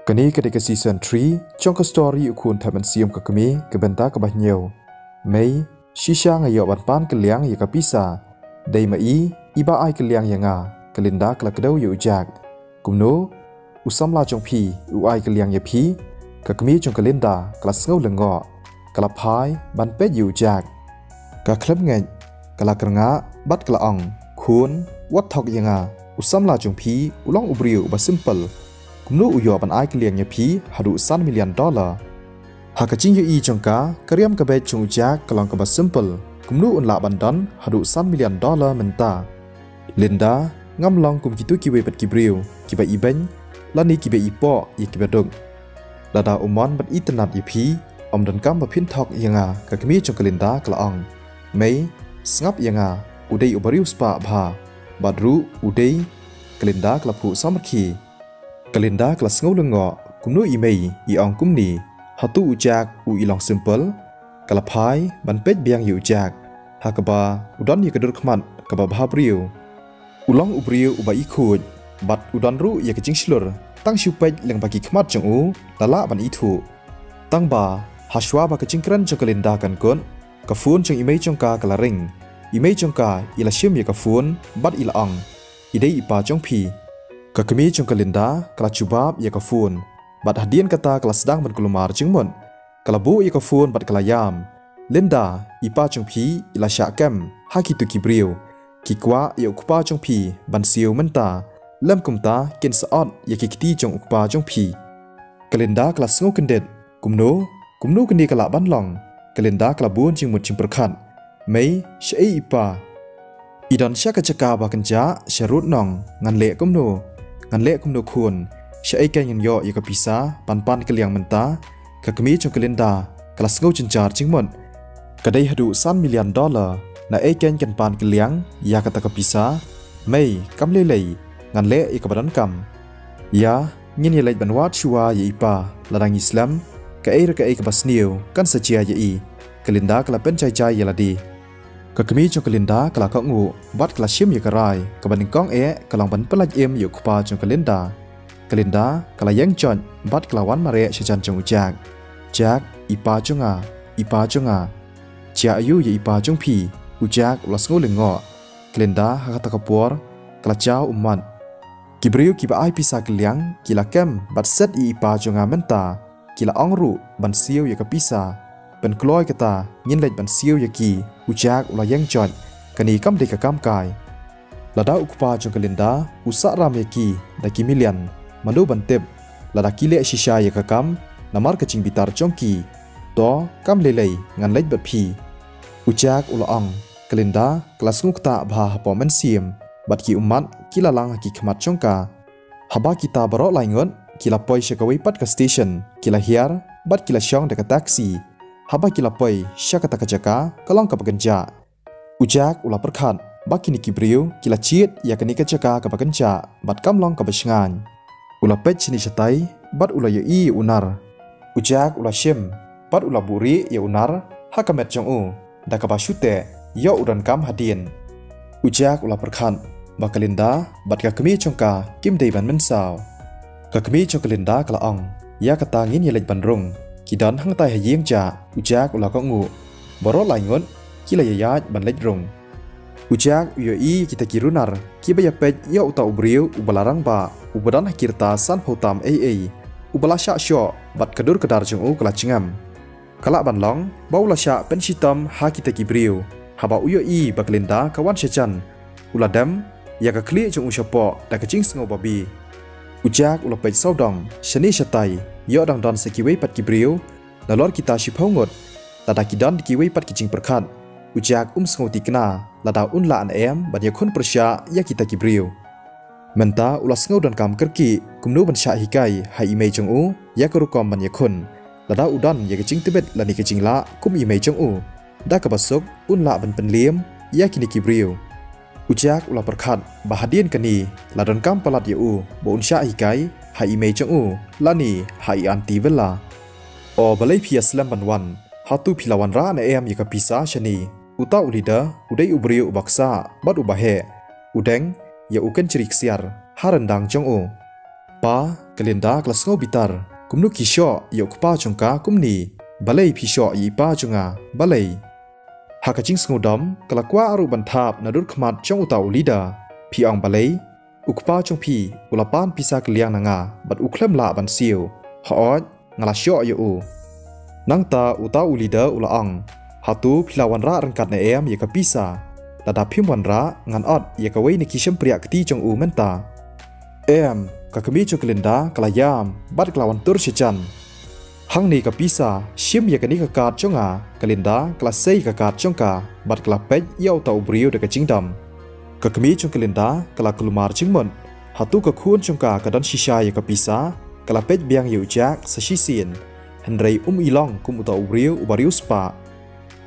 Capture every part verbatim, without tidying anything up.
Kane ka dei ka season three jong ka story U Khun Thep Mynsiem Ka Kmie, ka bynta kaba hynñiew. Mei, shisha nga ïoh ban pan kylliang ïa ka pisa. Dei ma i, iba ai kylliang ïa nga, ka Linda ka la kdew ïa u Jack. Kumno? U samla jong phi u ai kylliang ïa phi? Ka kmie jong ka Linda ka la sngew lyngngoh. Ka la phai ban peit ïa u Jack. Ka khlem ngeit, ka la kyrngah bad ka la ong, Khun, wat thok ïa nga. U samla jong phi u long u briew uba simple. Kumno u ïoh ban ai kylliang ïa phi haduh san million dollar? Ha ka jingïohi jong ka, ka riam ka beit jong u Jack ka long kaba simple. Kumno un lah ban don haduh san million dollar mynta? Linda, ngam long kum kito kiwei pat ki briew kiba ibeiñ lane kiba ipoh ïa kiba duk. Lada u mon bad itynnad ïa phi, ym donkam ba phin thok ïa nga, ka kmie jong ka Linda ka la ong. Mei, sngap ïa nga, u dei uba riewspah bha. Bad ruh u dei. Ka Linda ka la phuh samrkhie. Ka Linda ka la sngew lyngngoh, kumno i mei i ong kumne? Hato u Jack u i long simple? Ka la phai ban peit biang ïa u Jack, ha kaba u don ïa ka dur khmat kaba bha briew. U long u briew uba ikhuid bad u don ruh ïa ka jingshlur. Tang shu peit lyngba ki khmat jong u la lah ban ithuh. Tang ba hashwa ba ka jingkren jong ka Linda kan kut, ka phone jong i mei jong ka ka la ring. I mei jong ka i la shim ïa ka phone bad i la ong, I dei i pa jong phi. Ka kmie jong ka Linda ka la jubab ïa ka phone bad hadien kata ka la sdang ban kulmar jingmut. Ka la buh ïa ka phone bad ka la ïam. Linda, i pa jong phi i la shah kem ha kito ki briew. Ki kwah ïa u kpa jong phi ban siew mynta. Lem kumta kin sa ot ïa ki kti jong u kpa jong phi. Ka Linda ka la sngew kyndit. Kumno? Kumno kane ka lah ban long? Ka Linda ka la bun jingmut jingpyrkhat. Mei, shaei i pa? I don sha ka jaka ba kynjah, sha rud nong. Ngan leh kumno? Ngan leh kumno khun? Shaei kein ngan ïoh ïa ka pisa ban pan kylliang mynta? Ka kmie jong ka Linda ka la sngew jynjar jingmut. Ka dei haduh san million dollar. Naei kein kan pan kylliang ïa kata ka pisa? Mei, kam lei lei. Ngan leh ïa kaba donkam. Ïa, ngin ïa leit ban wad shuwa ïa i pa. Lada ngi slem, kaei re kaei kaba sniew kan sa jia ïa i. Ka Linda ka la pynjai jai ïa lade. Ka kmie jong ka Linda ka la kohnguh bad ka la shim ïa ka rai. Kaba nyngkong eh ka long ban pynlait im ïa u kpa jong ka Linda. Ka Linda ka la ïeng joit bad ka la wan mareh sha jan jong u Jack. Jack, i pa jong nga, i pa jong nga. Jia aiu ïa i pa jong phi? U Jack u la sngew lyngngoh. Ka Linda ha kata ka por ka la jaw ummat. Ki briew kiba ai pisa kylliang ki la kem bad set ïa i pa jong nga mynta. Ki la ong ruh ban siew ïa ka pisa. Pynkloi kata ngin leit ban siew ïa ki. U Jack u la ïeng joit. Kane kam dei ka kam kai. Lada u kpa jong ka Linda u sah ram ïa ki da ki million, mano ban tip? Lada ki leh shisha ïa ka kam namar ka jingbitar jong ki. To, kam lei lei, ngan leit bad phi. U Jack u la ong. Ka Linda ka la sngewktah bha hapoh mynsiem bad ki ummat ki la lang ha ki khmat jong ka. Haba kita baroh lai ngut ki la poi sha kawei pat ka station, ki la hiar bad ki la shong da ka taxi. Haba ki la poi sha kata ka jaka ka long kaba kynjah. U Jack u la pyrkhat ba kine ki briew ki la jied ïa kane ka jaka kaba kynjah bad kam long kaba shngaiñ. U la peit shane shatai bad u la ïohi ïa u nar. U Jack u la shim bad u la buhrieh ïa u nar ha ka met jong u da kaba shu teh, ïoh u donkam hadien. U Jack u la pyrkhat ba ka Linda bad ka kmie jong ka kim dei ban mynsaw. Ka kmie jong ka Linda ka la ong, ïa kata ngin ïa leit ban rung. Ki don hangtai ha ïing ja. U Jack u la kohnguh. Baroh lai ngut ki la ïaid ban leit rung. U Jack u ïohi kita ki runar kiba ïapeit ïa uta u briew uba la rangbah, uba don ha ki rta sanphew tam eiei, uba la shah shoh bad ka dur ka dar jong u ka la jngem. Ka lah ban long ba u la shah pynshitom ha kita ki briew. Haba u ïohi ba ka Linda ka wan shajan, u la dem ïa ka khlieh jong u shapoh da ka jingsngew babe. U Jack u la peit sawdong shane shatai, ïoh dang don sa kiwei pat ki briew. Nalor kita shiphew ngut, lada ki don kiwei pat ki jingpyrkhat, u Jack um sngew thikna lada un lah ne em ban ïakhun pyrshah ïa kita ki briew. Mynta u la sngew donkam kyrkieh kumno ban shah hikai ha i mei jong u ïa ka rukom ban ïakhun, lada u don ïa ka jingtbit lane ka jinglah kum i mei jong u. Da kaba suk un lah ban pynliem ïa kine ki briew. U Jack u la pyrkhat ba hadien kane la donkam palat ïa u ba un shah hikai ha i mei jong u lane ha i Aunty Villa. O balei phi ïa slem ban wan? Hato phi la wanrah ne em ïa ka pisa shane? Uta u leader u dei u briew uba ksah bad uba heh. U deng ïa u kynjri ksiar ha ryndang jong u. Pa, ka Linda ka la sngew bitar. Kumno ki shoh ïa u kpa jong ka kumne? Balei phi shoh ïa i pa jong nga? Balei? Ha ka jingsngewdom ka la kwah ruh ban thap na dur khmat jong uta u Lida. Phi ong balei? U kpa jong phi u la pan pisa kylliang na nga bad u khlem lah ban siew. Hooid, nga la shoh ïa u. Nangta uta u Lida u la ong, hato phi la wanrah ryngkat ne em ïa ka pisa? Lada phim wanrah, ngan ot ïa kawei na ki shympriah kti jong u mynta. Em, ka kmie jong ka Linda ka la ïam bad ka la wan tur sha jan. Hangne ka pisa, shim ïa kane ka kad jong nga. Ka Linda ka la sei ka kad jong ka bad ka la peit ïa uta u briew da ka jingdom. Ka kmie jong ka Linda ka la kulmar jingmut. Hato ka khun jong ka ka don shisha ïa ka pisa? Ka la peit biang ïa u Jack sa shisien. Hynrei um i long kum uta u briew uba riewspah.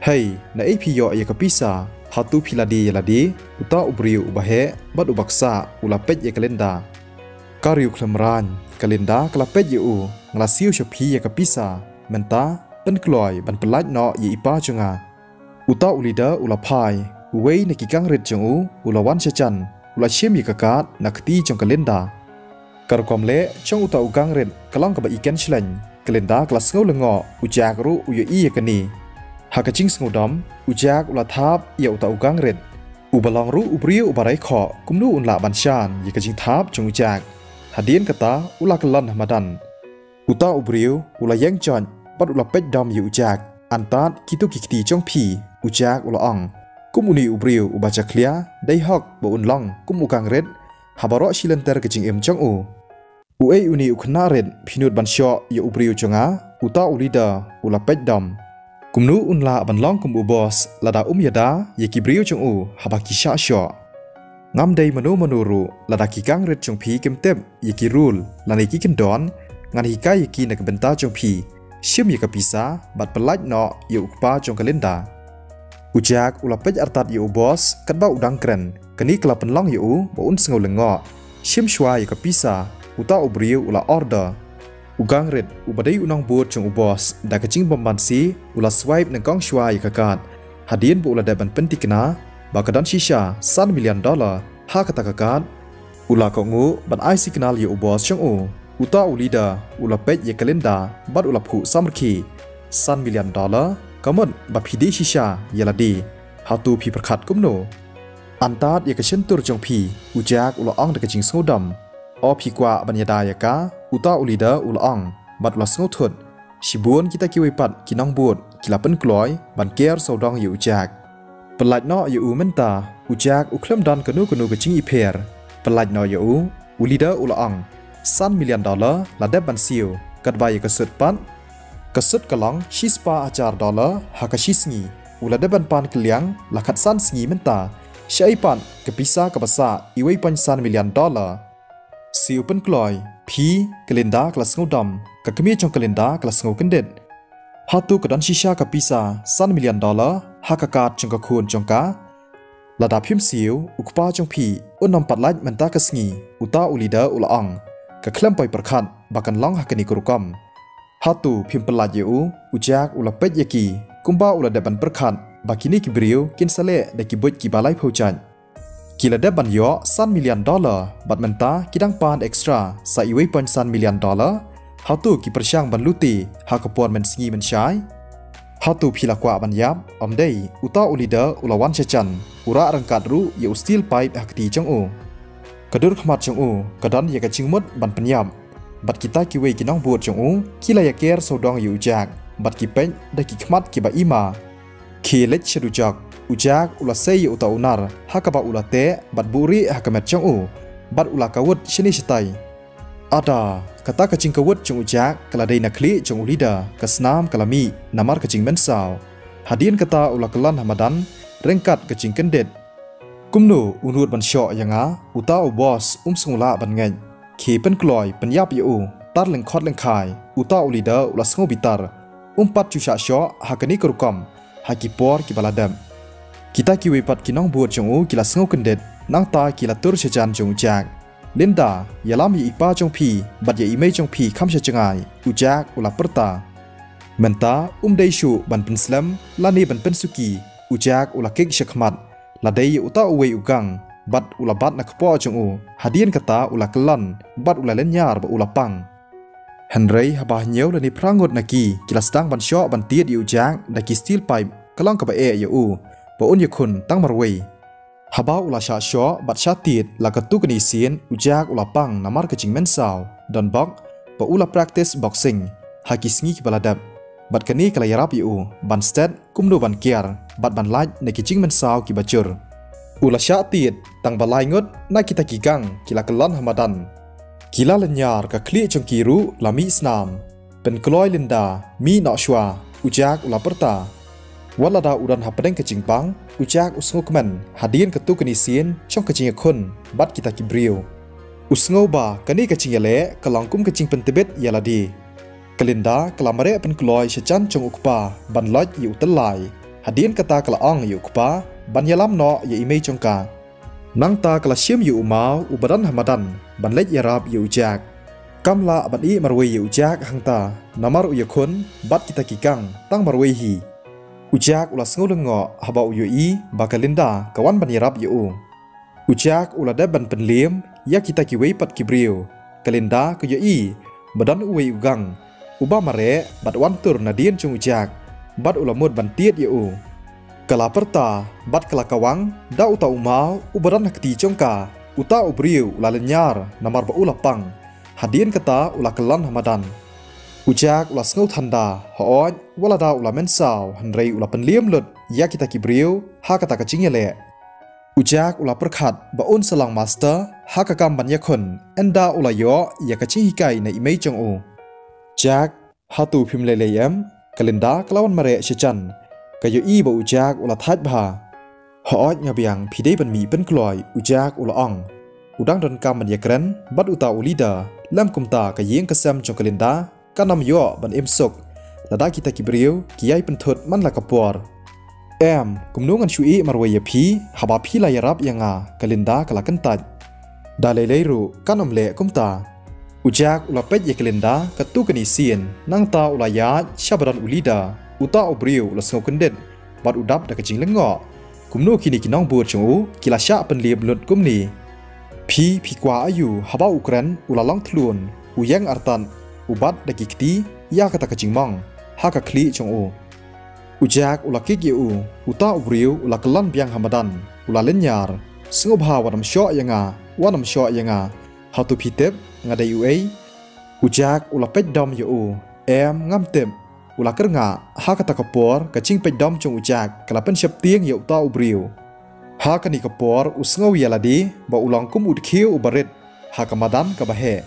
Hei, naei phi ïoh ïa ka pisa? Hato phi la die ïa lade? Uta u briew uba heh bad uba ksah u la peit ïa ka Linda. Ka riew khlem rang, ka Linda ka la peit ïa u. Nga la siew sha phi ïa ka pisa. Mynta pynkloi ban pyllait noh ïa i pa jong nga. Uta u Lida u la phai. Uwei na ki gangrit jong u u la wan sha jan, u la shim ïa ka kad na kti jong ka Linda. Ka rukom leh jong uta u gangrit ka long kaba iken shleng. Ka Linda ka la sngew lyngngoh, u Jack ruh u ïohi ïa kane. Ha ka jingsngewdom, u Jack u la thap ïa uta u gangrit. Uba long ruh u briew uba rai khoh, kumno un lah ban shan ïa ka jingthap jong u Jack? Hadien kata u la kyllon ha madan. Uta u briew u la ïeng joit bad u la peit dom ïa u Jack. Antad kito ki kti jong phi, u Jack u la ong. Kum une u briew uba jakhlia, dei hok ba un long kum u gangrit ha baroh shi lynter ka jingim jong u. Uei une u khynnah rit phi nud ban shoh ïa u briew jong nga? Uta u Lida u la peit dom. Kumno un lah ban long kum u boss lada um ïada ïa ki briew jong u haba ki shah shoh? Ngam dei mano mano ruh, lada ki gangrit jong phi kim tip ïa ki rule lane ki kyndon, ngan hikai ïa ki na ka bynta jong phi. Shim ïa ka pisa bad pyllait noh ïa u kpa jong ka Linda. U Jack u la peit artat ïa u boss katba u dang kren. Kane ka la pynlong ïa u ba un sngew lyngngoh. Shim shuwa ïa ka pisa, uta u briew u la order. U gangrit uba dei u nongbud jong u boss, da ka jingbymbanse u la swipe nyngkong shuwa ïa ka kad. Hadien ba u la dep ban pynthikna ba ka don shisha san million dollar ha kata ka kad, u la kohnguh ban ai signal ïa u boss jong u. Uta u Lida u la peit ïa ka Linda bad u la phuh samrkhie. San million dollar, ka mut ba phi die shisha ïa lade. Hato phi pyrkhat kumno? Antad ïa ka shyntur jong phi, u Jack u la ong da ka jingsngewdom. O phi kwah ban ïada ïa ka, uta u Lida u la ong bad u la sngewthut. Shibun kita kiwei pat ki nongbud ki la pynkloi ban ker sawdong ïa u Jack. Pyllait noh ïa u mynta, u Jack u khlem don kano kano ka jingipher. Pyllait noh ïa u, u Lida u la ong. San million dollar la dep ban siew, katba ïa ka sut pat. Ka sut ka long shispah hajar dollar ha ka shisngi. U la dep ban pan kylliang la khatsan sngi mynta. Shaei pat ka pisa kaba sah uwei point san million dollar? Siew pynkloi, phi, ka Linda ka la sngewdom, ka kmie jong ka Linda ka la sngew kyndit. Hato ka don shisha ka pisa san million dollar ha ka kad jong ka khun jong ka? Lada phim siew, u kpa jong phi un ym pat lait mynta ka sngi, uta u Lida u la ong. Ka khlem poi pyrkhat ba kan long ha kane ka rukom. Hato phim pyllait ïa u? U Jack u la peit ïa ki kumba u la dep ban pyrkhat ba kine ki briew kin sa leh da ki buit kiba laiphew jait. Ki la dep ban ïoh san million dollar bad mynta ki dang pan extra sa uwei point san million dollar. Hato ki pyrshang ban lute ha ka por mynsngi mynshai? Hato phi la kwah ban ïap? Ym dei, uta u Lida u la wan sha jan, u rah ryngkat ruh ïa u steel pipe ha kti jong u. Ka dur khmat jong u ka don ïa ka jingmut ban pynïap. Bad kita kiwei ki nongbud jong u ki la ïaker sawdong ïa u Jack bad ki peit da ki khmat kiba ima. Khie leit sha dujok, u Jack u la sei ïa uta u nar ha kaba u la teh bad buhrieh ha ka met jong u bad u la kawut shane shatai. Ada, kata ka jingkawut jong u Jack ka la dei na khlieh jong u Lida, ka snam ka la mih namar ka jingmynsaw. Hadien kata u la kyllon ha madan ryngkat ka jingkyndit. Kumno u nud ban shoh ïa nga? Uta u boss um sngewlah ban ngeit. Khie pynkloi pynïap ïa u, tar lyngkhot lyngkhai. Uta u Lida u la sngew bitar. Um pat ju shah shoh ha kane ka rukom ha ki por kiba la dep. Kita kiwei pat ki nongbud jong u ki la sngew kyndit, nangta ki la tur sha jan jong u Jack. Linda, ïalam ïa i pa jong phi bad ïa i mei jong phi kham sha jngai, u Jack u la pyrta. Mynta um dei shuh ban pynslem lane ban pynsuki, u Jack u la kik sha khmat. La dei ïa uta uwei u gang, bad u la bat na kpoh jong u. Hadien kata u la kyllon bad u la lynñiar ba u la pang. Hynrei haba hynñiew lane phra ngut na ki ki la sdang ban shoh ban tied ïa u Jack da ki steel pipe ka long kaba eh ïa u ba un ïakhun tang marwei. Haba u la shah shoh bad shah tied la katto katne sien, u Jack u la pang namar ka jingmynsaw. Don bok ba u la practice boxing ha ki sngi kiba la dep, bad kane ka la ïarap ïa u ban stet kumno ban kiar bad ban lait na ki jingmynsaw kiba jur. U la shah tied tang ba lai ngut na kita ki gang ki la kyllon ha madan. Ki la lynñiar, ka khlieh jong ki ruh la mih snam. Pynkloi Linda, mih noh shuwa, u Jack u la pyrta. Wat lada u don hapdeng ka jingpang, u Jack u sngewkmen hadien katto katne sien jong ka jingïakhun bad kita ki briew. U sngew ba kane ka jingïaleh ka long kum ka jingpyntbit ïa lade. Ka Linda ka la mareh pynkloi sha jan jong u kpa ban loit ïa u tyllai. Hadien kata ka la ong ïa u kpa ban ïalam noh ïa i mei jong ka. Nangta ka la shim ïa u maw uba don ha madan ban leit ïarap ïa u Jack. Kam lah ban ïeh marwei ïa u Jack hangta namar u ïakhun bad kita ki gang tang marwei hi. U Jack u la sngew lyngngoh haba u ïohi ba ka Linda ka wan ban ïarap ïa u. U Jack u la dep ban pynliem ïa kita kiwei pat ki briew. Ka Linda ka ïohi ba don uwei u gang uba mareh bad wan tur nadien jong u Jack bad u la mut ban tied ïa u. Ka la pyrta bad ka la kawang da uta u maw uba don ha kti jong ka. Uta u briew u la lynñiar namar ba u la pang. Hadien kata u la kyllon ha madan. U Jack u la sngew thanda, hooid wat lada u la mynsaw, hynrei u la pynliem lut ïa kita ki briew ha kata ka jingïaleh. U Jack u la pyrkhat ba un sa long master ha ka kam ban ïakhun, ynda u la ïoh ïa ka jinghikai na i mei jong u. Jack, hato phim lei lei em? Ka Linda ka la wan mareh sha jan. Ka ïohi ba u Jack u la thait bha. Hooid nga biang, phi dei ban mih pynkloi, u Jack u la ong. U dang donkam ban ïakren bad uta u leader, lem kumta ka ïing ka sem jong ka Linda kan ym ïoh ban im suk lada kita ki briew ki ïai pynthut man la ka por. Em, kumno ngan shu ïeh marwei ïa phi haba phi la ïarap ïa nga? Ka Linda ka la kyntait. Da lei lei ruh kan ym leh kumta. U Jack u la peit ïa ka Linda katto katne sien, nangta u la ïaid sha ba don u leader. Uta u briew u la sngew kyndit bad u dap da ka jinglyngngoh. Kumno kine ki nongbud jong u ki la shah pynliem lut kumne? Phi, phi kwah aïu haba u kren u la long thlun, u ïeng artat, u bat da ki kti ïa kata ka jingmong ha ka khlieh jong u. U Jack u la kik ïa u, uta u briew u la kyllon biang ha madan, u la lynñiar. Sngewbha wat nym shoh ïa nga, wat nym shoh ïa nga. Hato phi tip nga dei uei? U Jack u la peit dom ïa u. Em, ngam tip. U la kyrngah. Ha kata ka por ka jingpeit dom jong u Jack ka la pynsheptieng ïa uta u briew. Ha kane ka por u sngew ïa lade ba u long kum u dkhiew uba rit ha ka madan kaba heh.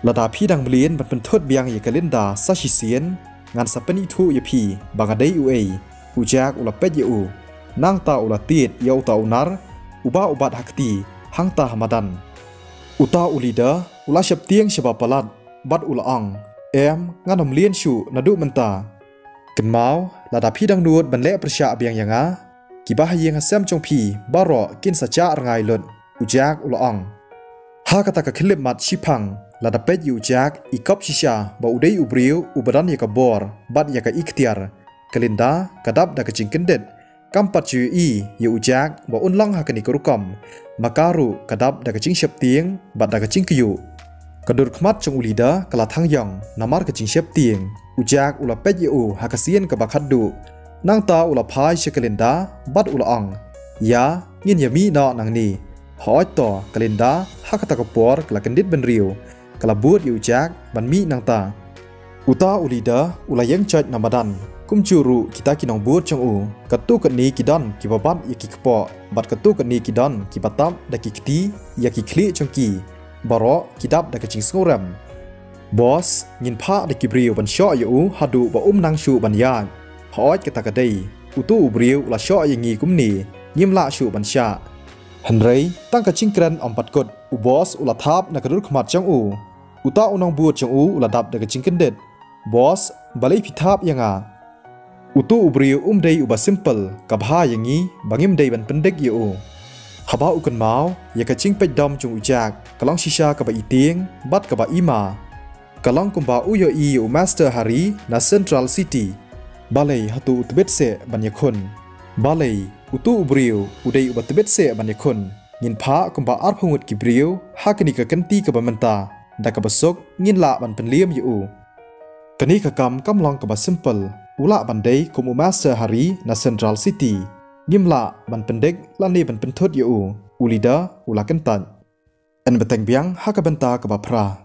Lada phi dang mlien ban pynthut biang ïa ka Linda sa shisien, ngan sa pynithuh ïa phi ba nga dei uei. U Jack u la peit ïa u. Nangta u la tied ïa uta u nar uba u bat ha kti hangta ha madan. Uta u leader u la sheptieng shaba palat bad u la ong, em, ngan ym mlien shuh naduh mynta. Kynmaw, lada phi dang nud ban leh pyrshah biang ïa nga, kiba ha ïing ha sem jong phi baroh kin sa jah rngai lut, u Jack u la ong. Ha kata ka khyllipmat shiphang, lada peit ïa u Jack i kop shisha ba u dei u briew uba don ïa ka bor bad ïa ka iktiar. Ka Linda ka dap da ka jingkyndit, kam pat ju ïohi ïa u Jack ba un long ha kane ka rukom. Ma ka ruh ka dap da ka jingsheptieng bad da ka jingkyiuh. Ka dur khmat jong u leader ka la thang ïong namar ka jingsheptieng. U Jack u la peit ïa u ha ka sien kaba khatduh. Nangta u la phai sha ka Linda bad u la ong, ïa, ngin ïa mih noh nangne. Hooid to. Ka Linda ha kata ka por ka la kyndit bynriew. Ka la bud ïa u Jack ban mih nangta. Uta u leader u la ïeng joit na madan. Kumjuh ruh kita ki nongbud jong u, katto katne ki don kiba bat ïa ki kpoh bad katto katne ki don kiba tap da ki kti ïa ki khlieh jong ki. Baroh ki dap da ka jingsngewrem. Boss, ngin phah da ki briew ban shoh ïa u haduh ba um nang shuh ban ïaid. Hooid, kata ka dei. Uto u briew u la shoh ïa ngi kumne, ngim lah shuh ban shah. Hynrei tang ka jingkren ym pat kut, u boss u la thap na ka dur khmat jong u. Uta u nongbud jong u u la dap da ka jingkyndit. Boss, balei phi thap ïa nga? Uto u briew um dei uba simple, ka bha ïa ngi ba ngim dei ban pyndik ïa u. Haba u kynmaw ïa ka jingpeit dom jong u Jack, ka long shisha kaba i tieng bad kaba i ma. Ka long kumba u ïohi ïa u Master Hari na Central City. Balei hato u tbit seh ban ïakhun? Balei uto u briew u dei uba tbit seh ban ïakhun? Ngin phah kumba arphew ngut ki briew ha kane ka kynti kaba mynta, da kaba suk ngin lah ban pynliem ïa u. Kane ka kam kam long kaba simple, u lah ban dei kum u master ha ri na Central City. Ngim lah ban pyndik lane ban pynthut ïa u, u leader u la kyntait. Yn bteng biang ha ka bynta kaba phra.